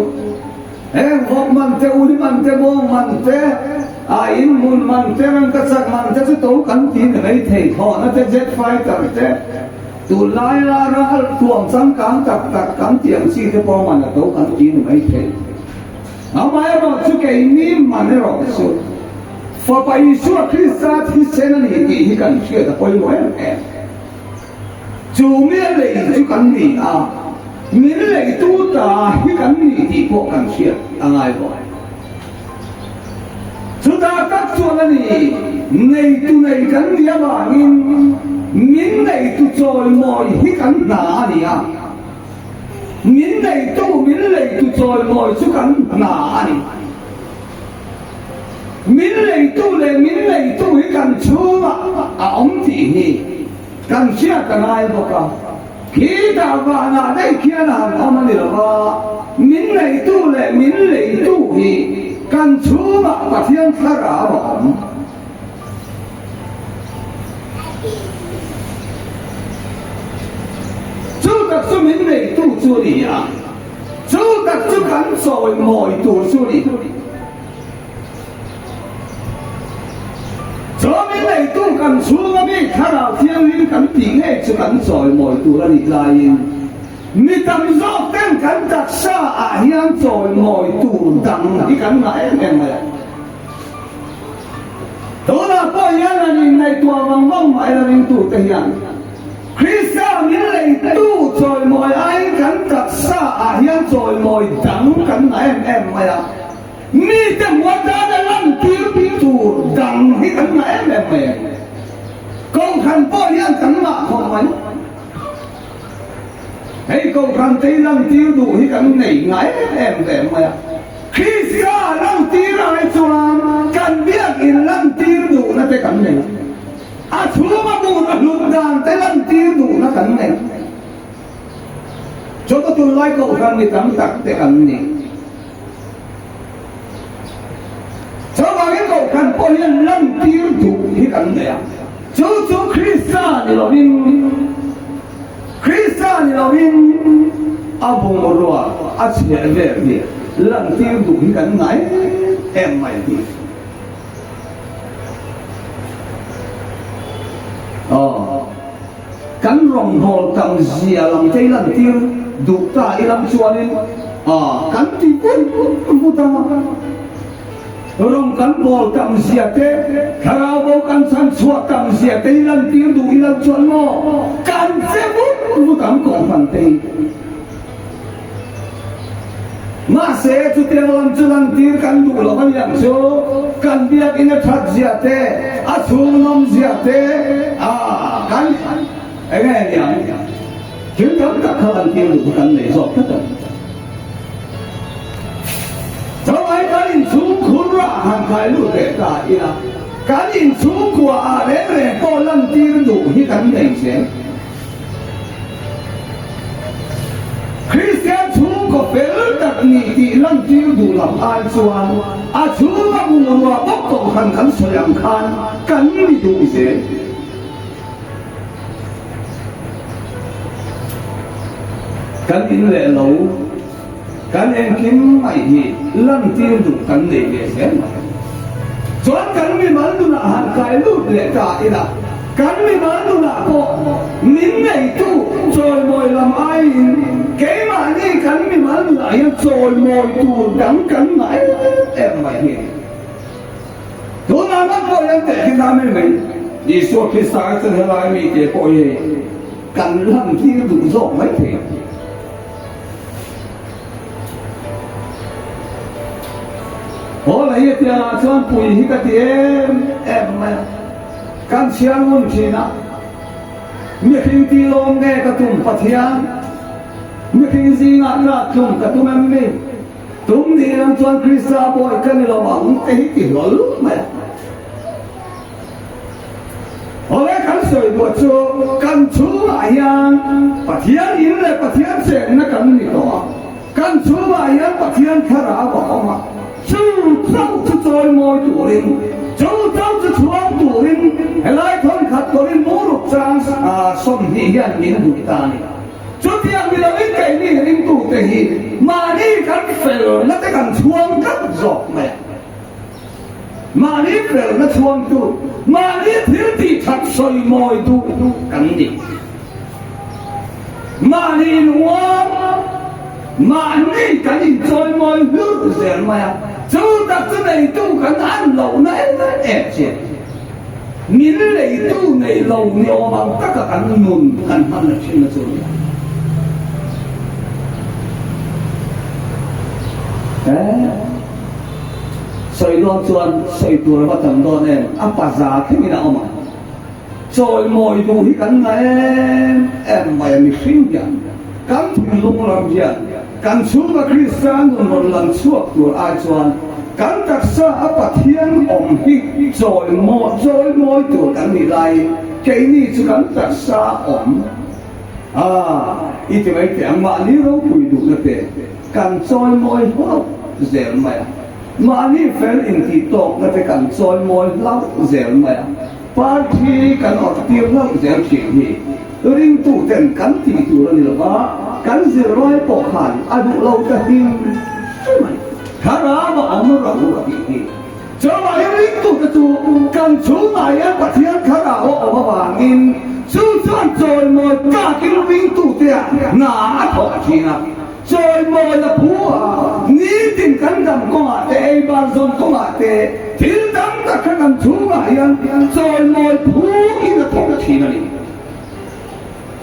heng vawk man te, ui man te, bawng man te, a in hmun man te, ram ka chak man te chu to kan tih na mai thei. Thawhna te, jet fighter te, tunlaia ral tuam changkang tak tak kan tih ang chi te pawh man a to kan tih na mai thei. Amaherawh chu keini man erawh chu Fapa Isua Krista thisen a ni tih hi kan hriat a pawimawh em em. Chu mi a lei chu kan ni a, min leitu ta hi kan ni tih pawh kan hriat a ngai bawk. Chutah tak chuan a ni, neitu nei kan nih avangin min neitu chawimawi hi kan hna a ni a. Min neitu, min leitu chawimawi chu kan hna a ni. Min leitu leh min neitu hi kan chhungah a awm tih hi kan hriat a ngai bawk a. Khi dah vanah daih khian a han awm a ni lo va, min neitu leh min leitu hi kan chhungah Pathian thlarau a awm. Chu tak chu min neitu chu a ni a, chu tak chu kan chawimawi tur chu a ni. Chu min neitu kan chhunga mi Thlarau Thianghlim kan tih ngei chu kan chawimawi tur a nih laiin mi tam zawk ten kan taksa ah hian chawimawi tur dang hi kan ngah em em mai a. Tunah pawh hian an inngaihtuah vang vang mai la ringtute hian Krista min leitu chawimawi aiin kan taksa ah hian chawimawi dang kan ngah em em mai a, mite huatana lantir tur dang hi kan ngah em em mai a. Kohhran pawh hian kan ngah khawp mai. Hei kohhran te hi lantir duh hi kan nei ngah em em ve mai a. Krista lantir ai chuan kan biakin lantir duhna te kan nei. A chhunga bur a hlut dan te lantir duhna kan nei. Chawlhna tunlai kohhran mi tam tak te kan ni. Chuvangin kohhran pawh hian lantir duh hi kan nei a. Chu chu Krista ni lovin Krista ni lovin a bungrua a chhiah vel hi lantir duh hi kan ngai em mai hi. Aw, kan rawnghâwl tam zia lam te hi lantir duh ta ilam chuanin kan ti vut vut a. Rawng kan bawl tam zia te, thlarau bo kan chhan chhuah tam zia te hi lantir duh ila chuan maw kan che vut vut ang kohhran te hi. Mahse chutiang lam chu lantir kan duh lo a niang chu kan biakinn a that zia te, a chhung nawm zia te a kan eng nge niang thil tam tak kha lantir duh kha kan nei zawk tlat a ni. Chawlai kan inchhungkhur ah han kai lut leh ta ila, kan inchhungkua ah reng reng pawh lantir duh hi kan nei zel. Kristian chhungkaw fel tak nih tih lantir duh lam ai chuan a chhunga bungrua bawk kohhran kan sawi ang khan kan ni duh zel. Kan in leh lo, kan engkim mai hi lantir duh kan nei ve zel mai. Chuan kan mimal nunah han kai lut leh ta ila. Kan mimal nunah pawh min neitu chawimawi lam aiin keimahni kan mimal nunah hian chawimawi tur dang kan ngah em em mai hi a ni. Tunah ngawt pawh hian tehkhin ta mai mai Isua Krista a chan helai mite pawh hi kan lantir duh zawk mai thei a. Haw lei a tiangah chuan pui hi ka ti em em mai a, kan chhiar ngun thin a, mihring tih lawm nge ka tum Pathian, mihring zingah tlak tlum ka tum em mi? Tum nih lam chuan Krista bawi ka ni lo ang te hi ti hlawl mai a. Awle kan sawi duah chu kan chhungah hian Pathian in leh Pathian chenna kan ni tawh a, kan chhungah hian Pathian thlarau a awm a, chu chauh chu chawimawi turin, chu chauh chu chhuang turin helai thawnkhat tawrin muruk chang 20 hian min duh ta a ni. Chutiang ni loin keini ringtute hi mahni kan felna te kan chhuang tlat zawk mai a. Mahni felna chhuangtu, mahni thil tih that sawi mawi duh kan ni. Mahni inhuam, mahni kan inchawi mawi hlur zel mai a, chu tak chu neitu kan an lohna em em chian. Min leitu nei lo ni awm ang taka kan nun kan hman na thin na chu a ni a. Sawi dawn chuan sawi tur a va tam dawn em? A paza thlengin a awm ang. Chawimawi duh hi kan na em em mai a, mihring hian kan thinlung ram hian kan chhunga Krista nun rawn lang chhuak tur ai chuan kan taksa a Pathian awm hi chawimawi chawimawi tur kan nih laiin keini chu kan taksa awm a i ti mai teh ang mahni ropui duhna te Kan chawimawi hlauh zel mai a, mahni fel intih tawkna te kan chawimawi hlauh zel mai a, party kan awrh tir hlauh zel thin hi ringtu ten kan tih tur a ni lo va, kan zirlai pawh khan a duh lo ta hrim hrim a ni. Thlarau a awm ro a tih hi. Chuvangin ringtute chu kan chhungah hian Pathian thlarau a awm avangin chu chuan chawimawi tlakin ringtuteah hna a thawk thin a. Chawimawi a phu a, nitin kan dam kawngah te, ei bar zawn kawngah te, thil tam tak kha kan chhungah hian chawimawi phu in a thawk thin a ni.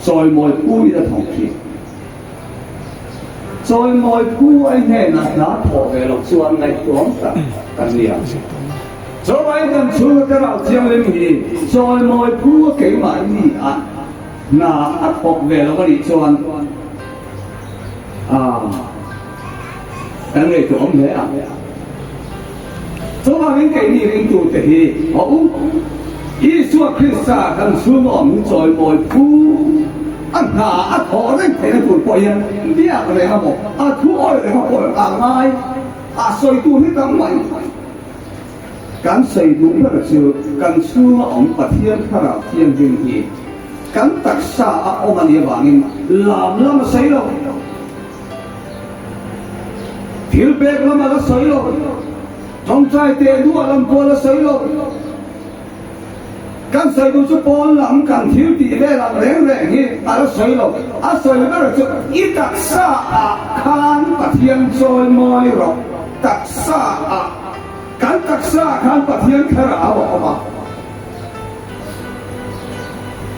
Chawimawi phu in a thawk thin. Chawimawi phu ai hnenah hna thawh ve loh chuan ngaihtuam tak kan ni ang. Chawai kan chhunga ka rau thianghlim hi chawimawi phu a keimah ni a hna a thawk ve lo a nih chuan kan ngaihtuah awm hle ang. Chuvangin keini ringtute hi a u Isua Krista kan chhunga awm hi chawimawi phu a hna a thawh reng theihna tur pawh hian biak reng a maw, a thu awi reng a pawh a ngai a sawi tur hi tam mai. Kan sawi duh ber chu kan chhunga awm Pathian Thlarau Thianghlim hi kan taksa a awm a nih avangin lam lam a sawi lo. Thil pek lam a la sawi lo, tawngtai teh duah lam pawh a la sawi lo. Kan sawi duh chu pawn lam kan thil tih vel ang reng reng hi a la sawi lo. A sawi ber chu i taksa ah khan Pathian chawi mawi rawh, taksa ah, kan taksa ah khan Pathian thlarau a awm a.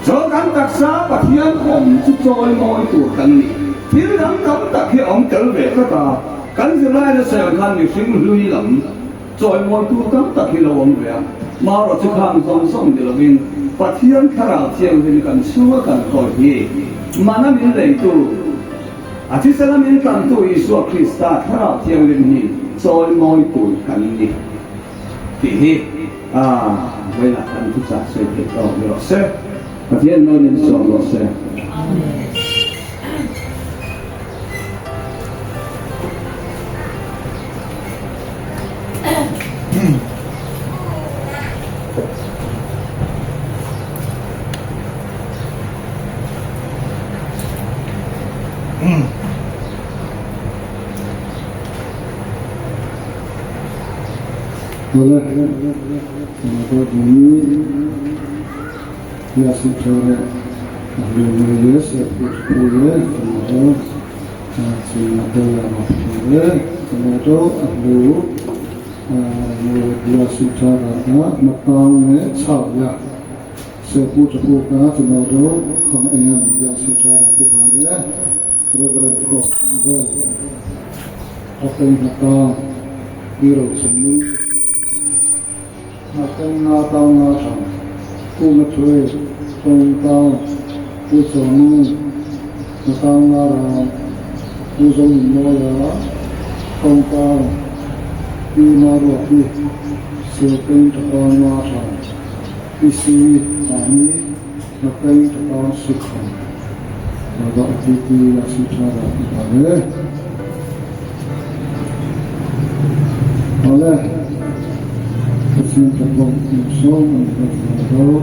Chaw kan taksa Pathian awm chu chawi mawi tur kan ni. Thil dang tam tak hi a awm tel ve tlat a, kan zirlai na sawi ang khan mihring hlui lam chawi mawi tur tam tak hi lo awm ve a, marawh chu khang zawng zawng ni lovin Pathian thlarau thianghlim kan chhunga kan kawi hi mana min leitu, a thisena min tlantu Isua Krista thlarau thianghlim hi chawi mawi tur kan ni. Tih hi a vawilah kan thuchah sawi theih tawk ni rawh se. Pathian nawn in sawm rawh se. Awle, Mata hi Biasi Thare Ahlu Ye Se Pu Pu Ye Tomato China Dela Ma Thare Tomato Ahlu Biasi Thara Matang Le Chao Ya Se Pu Pu Ka Tomato Kham Ayam Biasi Thara Pu Pare Reverend Cross Vel Atay Matang Biro Sumung Matang Nga Tang Nga Thang Pu Ma Thue Tong Tang Pu Chong Matang Nga Rang Pu Zong Mo Ya Tong Tang Pi Ma Ruat Pi Se Peng Tang Nga Thang Pi Si Ma Ni Matang Tang Si Kham Ma Ba Ti Ti La Si Tha Ra Pi Pa Le Ole Pathian Tlakbawm Insawm an hlat ve lo.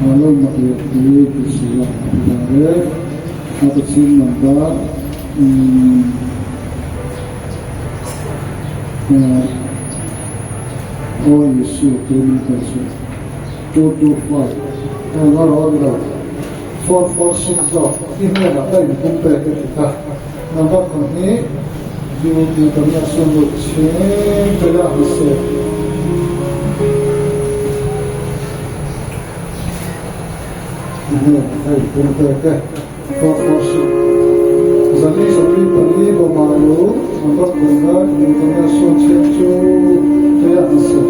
Alo mak leh ti ti si a ti ta re. A Pathian number Aw Isu te min kal suh 225 Eng a rawn lo 446 zawk i hnenah ka inpum pek e ti kha number khawn hi duty ka nia sun lut chhing te a ni se. I hnenah ka inpum pek e 446 Zali zali pali bawmalu number khawn kha duty ka nia sun chhing chu te a ni se.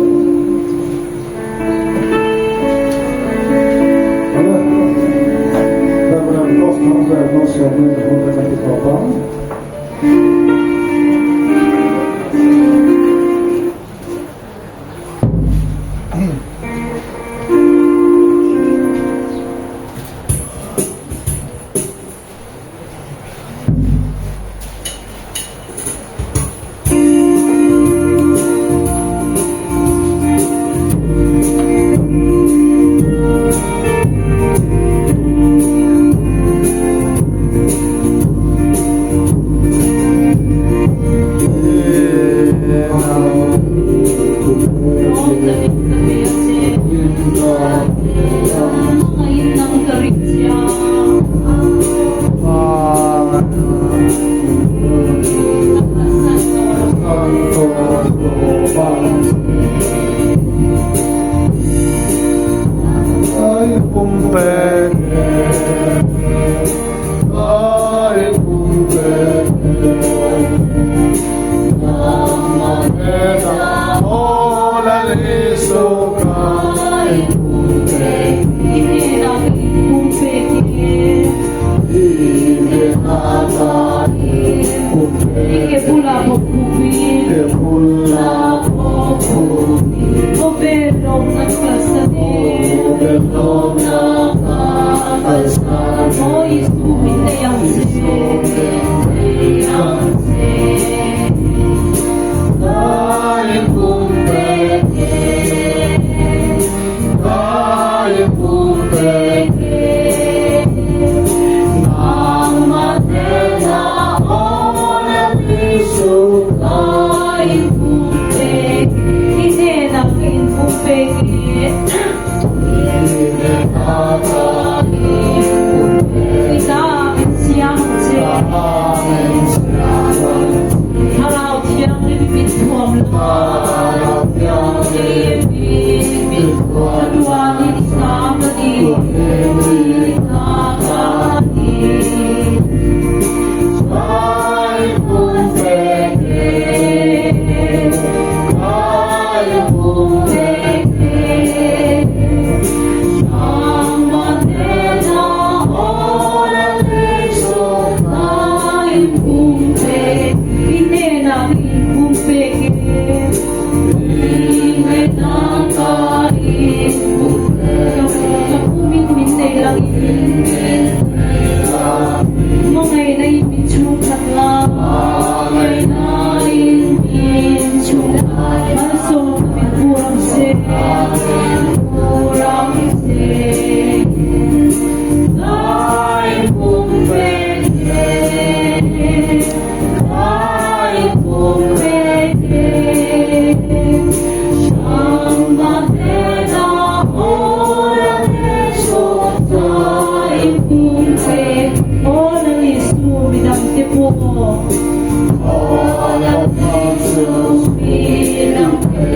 te pawh.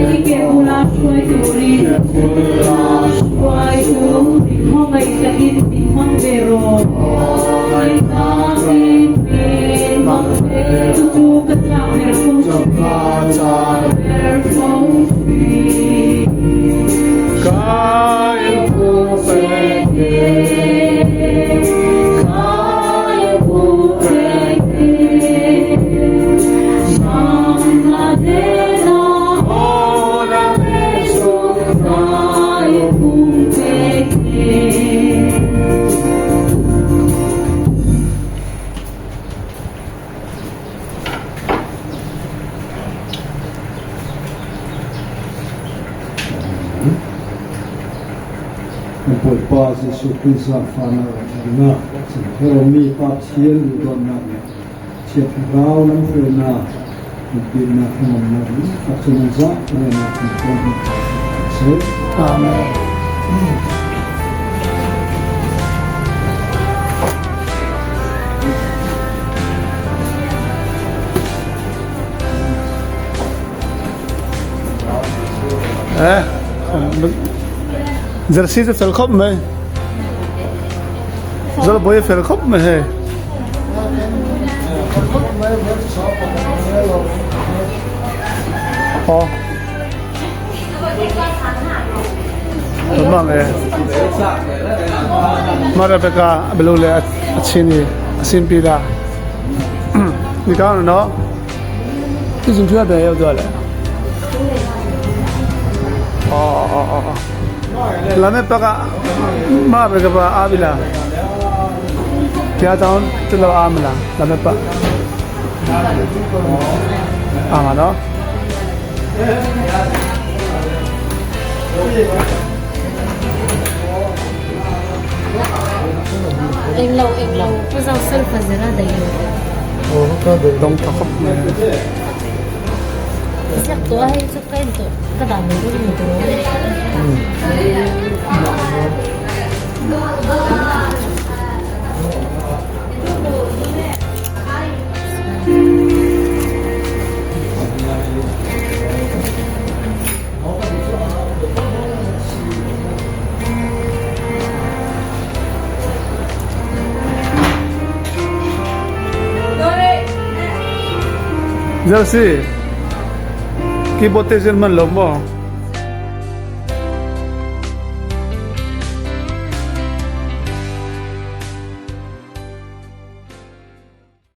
I ke bula hruai turin Khawngaih takin min hmang ve rawh. Chu chu ka chak ber fo thin. Kan Bawipa Jesuh Khrih zaangfahnak le ṭhatnak, Cangkheromi Pa Pathian duhdawtnak le Thiang Thlarau lamhruainak, umpinak hnangamnak in fak cu nan zah tenak kan tuan hna seh. Amen. Eh, jersey cu fel khop mai. Zal boy fel khop mai he. Oh. Mang e. Mara beka belu le a chin i a sin pi la. Ni ka no. 这种车别要多了。哦哦哦哦。လာမယ့်ဘက်ကမဘက်ကပါအားပြီလားဘုရားတောင်းတလို့အားမလားလာမယ့်ပတ်အားမနော် Eng lo eng lo pu zo sulfa zira dei lo. Dong tha khop mai. Ziak tawh a hei chu ka en tawh ka dah mai dawn a ni tawh. Jersey keyboard te zir man lo maw?